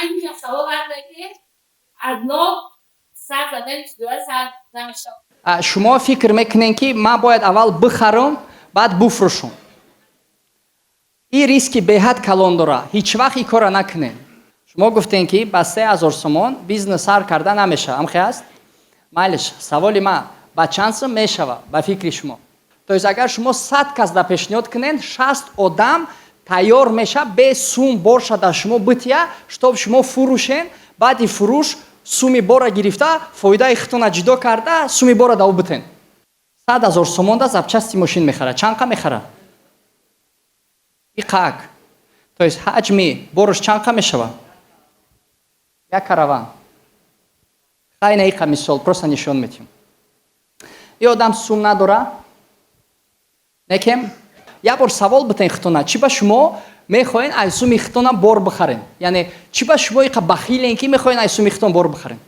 Байни савол ҳаста, ки аз нол сар задани тиҷорат сар намешавад. Шумо фикр мекунед, ки ман бояд аввал бихарам, баъд буфрӯшам. Ин риски беҳад калон дора, ҳеҷ вақт ин корро накунед. Шумо гуфтем, ки ба 3000 сомон бизнес сар карда намешавад, ҳамхе аст? Майлиш, саволи ман: ба чанд сум мешавад ба фикри шумо? То есть агар шумо 100 кас да пешниҳод кунед, 60 одам тайёр мешавад бе сум борша дар шумо бития, чтоб шумо фурӯшен, баъди фурӯш суми бора гирифта, фоидаи худтона ҷудо карда, суми бора да ӯ битен. 100 000 сомон да запчасти мошин мехарад, чанд қа мехарад? Иқак, то есть ҳаҷми боруш чанд қа мешавад? Як караван. Хайна, иқа мисол просто нишон метиҳем. И одам сум надора, некем як бор савол битен худтона: чӣ ба шумо мехоҳен аз суми худтона бор бихарен? Яъне чӣ ба шумо иқа бахилен, ки мехоҳен аз суми худтон бор бихарен,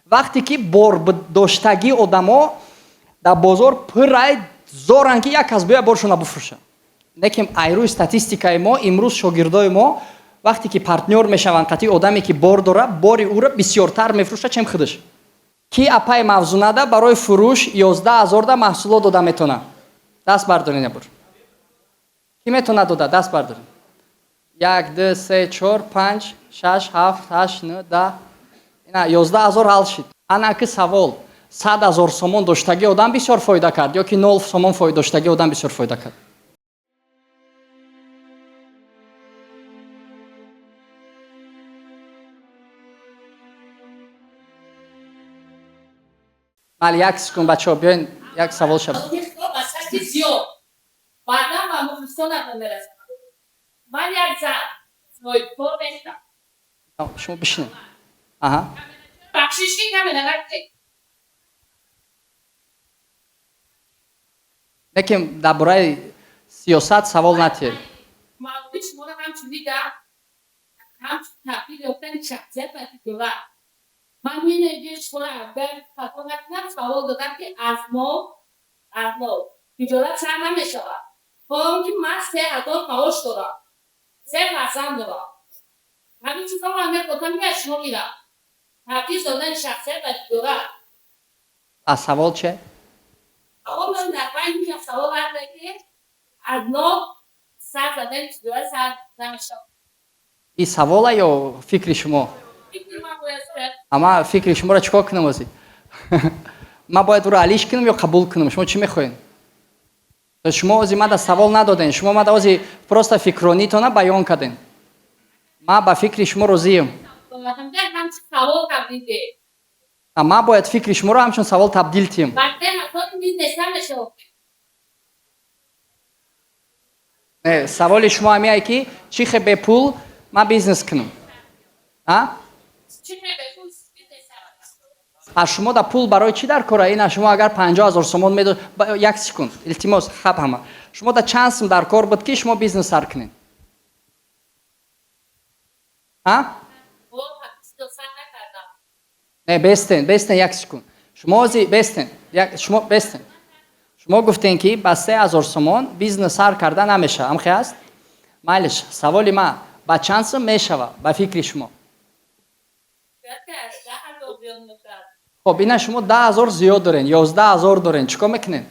вақте ки бор доштагии одамо дар бозор пуррай зоранд, ки як кас биёя боршона буфурӯша? Лекин айрӯи статистикаи мо, имрӯз шогирдои мо вақте ки партнёр мешаванд қатъи одаме, ки бор дора, бори ӯро бисёртар мефурӯшад, чем худаш. Ки апай Мавзунада барои фурӯш 11 000 да маҳсулот дода метавонад? Даст бардорен ябор. Ки метавонад дода? Даст бардорен. Як, ду, се, чор, панҷ, шаш, ҳафт, ҳашт, нӯ, 10. Ина 11 000 ҳал шид. Ана ки савол: 100 000 сомон доштагӣ одам бисёр фоида кард ё ки 0 сомон доштагӣ одам бисёр фоида кард? Майли, як секунд, бачаҳо, биёен, як савол шаб. Ба сатҳи зиёд баъдан ба мухлисонатон мерасам. Ман як зан соҳибкор нестам. Шумо бишинед, аҳа. Бахшиш, ки камера накунед. Лекин дар бораи сиёсат савол натиҳед. Мавзӯи шуморо ҳамчун дидам, ҳамчун табдил ёфтани шахсият ба тиҷорат. Ман менеҷери шуморо, агар хато накунам, савол додам, ки аз мо тиҷорат сар намешавад. Ҳолон ки ман 3000 маош дорам, се фарзанд дорам, ҳамин чизҳо ман мехостам, ки аз шумо гирам, табдил додани шахсият ба тиҷорат. А савол че? Савол дар байни савол ҳаста, ки аз нол сар задани тиҷорат сар намешавад. Ин савола ё фикри шумо? Фикри ман бояд сурат. Ама фикри шуморо чӣ кор кунам озӣ? Ман бояд ӯро алиш кунам ё қабул кунам? Шумо чӣ мехоҳед? Шумо ози мада савол надоден, шумо мада ози просто фикронитона баён карден. Ман ба фикри шумо розием. Ҳамчун савол табдил деҳ. Ман бояд фикри шуморо ҳамчун савол табдил тиҳам? Ба 3000 бизнес намешавад. Не, саволи шумо ҳамияе, ки чӣ хе бепул ман бизнес кунам, а? Чӣ хе бепул бизнес шавад? А шумо да пул барои чӣ дар кора? Ина шумо агар 50 000 сомон медод. Як секунд, илтимос, хаб, ҳама. Шумо да чанд сум дар кор буд, ки шумо бизнес сар кунед, а? Сар накардам. Не, бестен, бестен, як секунд. Шумо ози бестен, шумо бестен. Шумо гуфтем, ки ба 3000 сомон бизнес сар карда намешавад, ҳамхе аст? Майлиш, саволи ман: ба чанд сум мешавад ба фикри шумо? Шояд ки аз 10 000 зиёд мешавад. Хоб, ина шумо 10 000 зиёд дорен, 11 000 дорен, чӣ кор мекунед?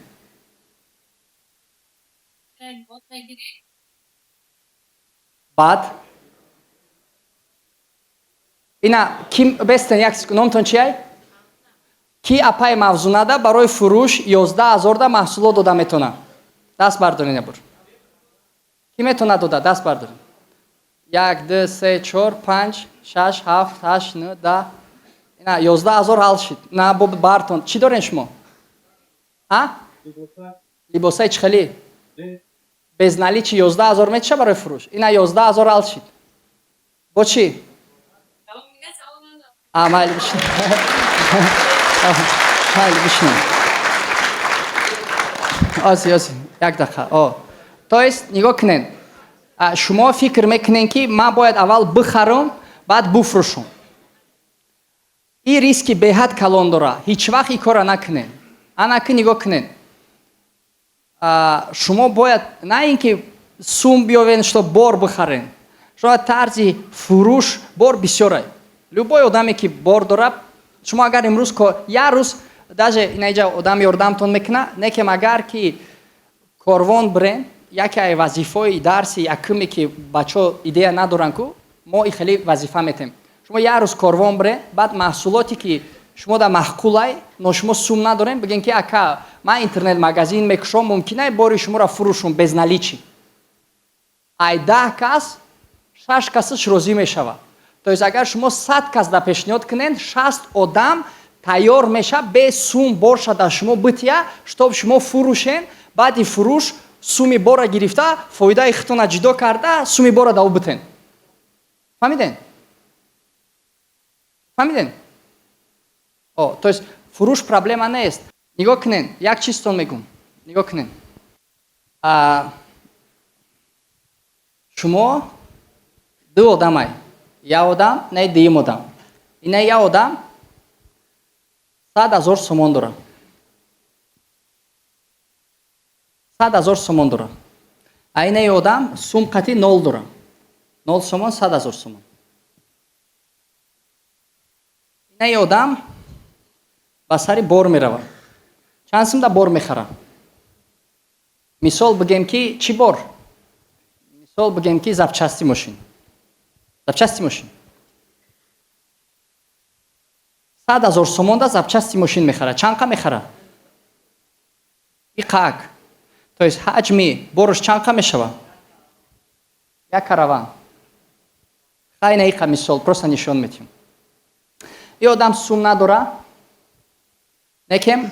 Бот мегирӣ. Баъд ина ки бестен, як секунд. Номтон чиай? Ки апай Мавзунада барои фурӯш 11 000 да маҳсулот дода метавонад? Даст бардорен ябор. Ки метавонад дода? Даст бардорен. Як, ду, се, чор, панҷ, шаш, ҳафт, ҳашт, нӯ, 10. Ина 11 000 ҳал шид. На бо бартон чӣ дорен шумо, а? Либосаи чӣ хелӣ? Без наличии 11 000 метиша барои фурӯш? Ина 11 000 ҳал шид. Бо чӣ? Савол мега, савол надорам. А, майли, бишин, майли, бишин. Ози, ози, як дақиқа. О, то есть нигоҳ кунед. Шумо фикр мекунед, ки ман бояд аввал бихарам, баъд буфурӯшам. Ин риски беҳад калон дора, ҳеҷ вақт ин корро накунед. Ана ки нигоҳ кунед. Шумо бояд на ин ки сум биёвен, что бор бихарен. Шумо тарзи фурӯш бор бисёрай. Любой одаме, ки бор дорад, шумо агар имрӯз як рӯз даже инаиҷа одам ёрдамтон мекуна, некем агар ки корвон бирен, яке ай вазифаи дарси якуме, ки бачаҳо идея надоранд ку, мо и хеле вазифа метем. Шумо як рӯз корвон бирен, баъд маҳсулоте, ки шумо да маъқулай, но шумо сум надорем, бигем, ки ака, ман интернет-магазин мекушом, мумкинай бори шуморо фурӯшум без налички? Ай 10 кас шаш касаш розӣ мешавад. То есть агар шумо 100 кас да пешниҳод кунед, 60 одам тайёр мешавад бе сум борша дар шумо бития, чтоб шумо фурӯшен. Баъди фурӯш суми бора гирифта, фоидаи худтона ҷудо карда, суми бора да ӯ битен. Фаҳмиден? Фаҳмиден? О, то есть фурӯш проблема нест. Нигоҳ кунен, як чизтон мегӯм, нигоҳ кунен. Шумо ду одамай, як одам не, дуюм одам. Ина як одам 100 000 сомон дорад, 100 000 сомон дорад. А инаи одам сум қати нол дорад, 0 сомон, 100 000 сомон. Инаи одам ба сари бор меравад. Чанд сумда бор мехарад? Мисол бигем, ки чӣ бор? Мисол бигем, ки запчасти мошин. Запчасти мошин 100 000 сомонда запчасти мошин мехарад. Чанд қа мехарад? Иқак. То есть ҳаҷми борш чанд қа мешавад? Як караван. Хай, на иқа мисол просто нишон метиҳем. И одам сум надора, некем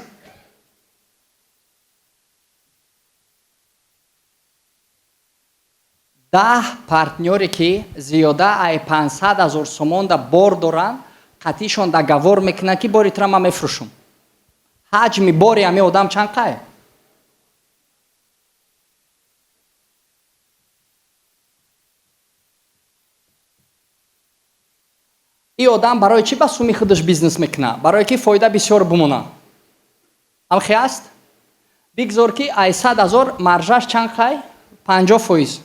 10 партнёре, ки зиёда ай 500 000 сомонда бор доранд, қатишон договор мекунанд, ки бори тура ман мефурӯшум. Ҳаҷми бори ҳами одам чанд қай? И одам барои чӣ ба суми худаш бизнес мекунад? Барое ки фоида бисёр бимонад. Ҳамхе аст? Бигзор, ки ай 100 000 маржаш чанд қай? 50%.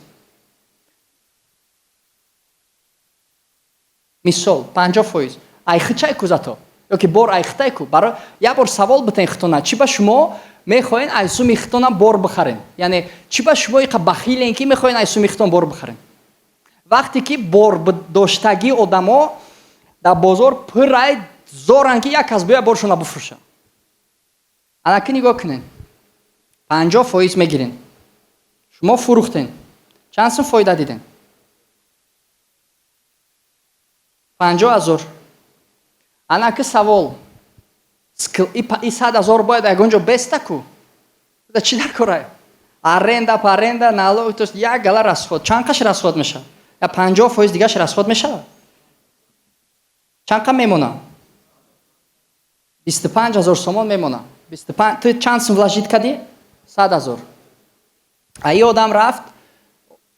Мисол, 50% ай хичай кузато ёки бор ай хитай ку. Баро як бор савол битен хитона: чӣ ба шумо мехоҳен ай суми хитона бор бихарен? Яъне чӣ ба шумо иқа бахилен, ки мехоҳен ай суми хитон бор бихарен, вақте ки бор доштагии одамо дар бозор пуррай зоранд, ки як кас биёя боршона бифурӯша? Анаки нигоҳ кунен, 50% мегирен, шумо фурӯхтен, чанд сум фоида диден? 50 000. Анаки савол: и 100 000 бояд ягон ҷо беста ку, чӣ дар кора? Аренда, паренда, налог, то есть як гала расход. Чанд қаш расход мешавад? Я 50% дигаш расход мешавад. Чанд қа мемонад? 25 000 сомон мемонад. Ту чанд сум вложить кардӣ? 100 000. А и одам рафт,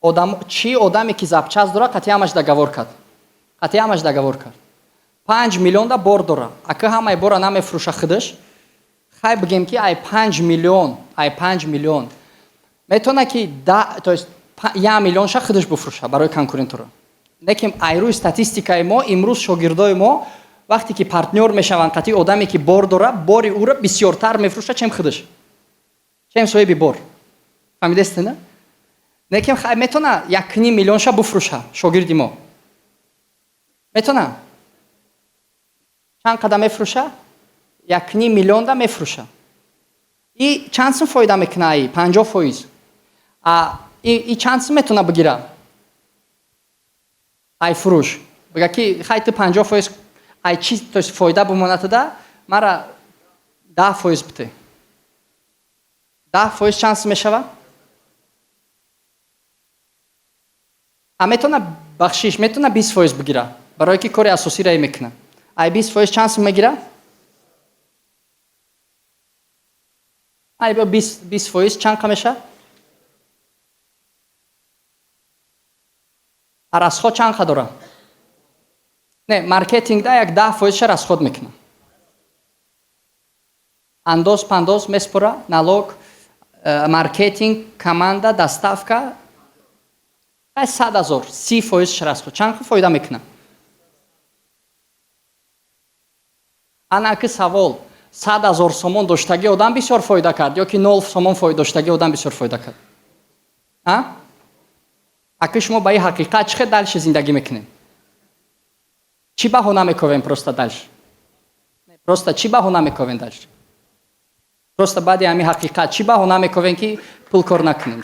одам чӣ, одаме, ки запчасть дорад, қатъи ҳамаш договор кард, қатъи ҳамаш договор кард. 5 миллионда бор дора. Ака ҳамаи бора намефурӯша худаш. Хай, бигем, ки ай 5 миллион, ай 5 миллион метавона, ки то есть 1 миллионша худаш бифурӯша барои конкурентора. Лекин ай рӯи статистикаи мо, имрӯз шогирдои мо вақте ки партнёр мешаванд қатъи одаме, ки бор дора, бори ӯро бисёртар мефурӯша, чем худаш, чем соҳиби бор. Фаҳмидесте, на? Лекин хай, метавона 1,5 миллионша бифурӯша шогирди мо? Метавона. Чанд қадам мефурӯша? 1,5 миллионда мефурӯша. И чанд сум фоида мекуна? Ай 50%. И чанд сум метавона бигира ай фурӯш? Бига, ки хай, ту 50% ай чи, то есть фоида бимонатада, мара 10% бите. 10% чанд сум мешавад? А метавона, бахшиш, метавона 20% бигира, барое ки кори асосиро мекуна. Ай 20% чанд сум мегира? Ай 20% чанд қа мешавад? А расход чанд қа дора? Не, маркетингда як 10 фоизша расход мекунам, андоз пандоз меспора, налог, маркетинг, команда, доставка. Хай, 100 000, 30% расход чанд фоида мекунад? Ана ки савол: 100 000 сомон доштагӣ одам бисёр фоида кард ё ки 0 сомон доштагӣ одам бисёр фоида кард? А аки шумо ба ин ҳақиқат чӣ хел дальше зиндагӣ мекунед? Чӣ баҳона мековем просто дальше? Просто чӣ баҳона мековем дальше? Просто баъди ҳамин ҳақиқат чӣ баҳона мековем, ки пул кор накунем?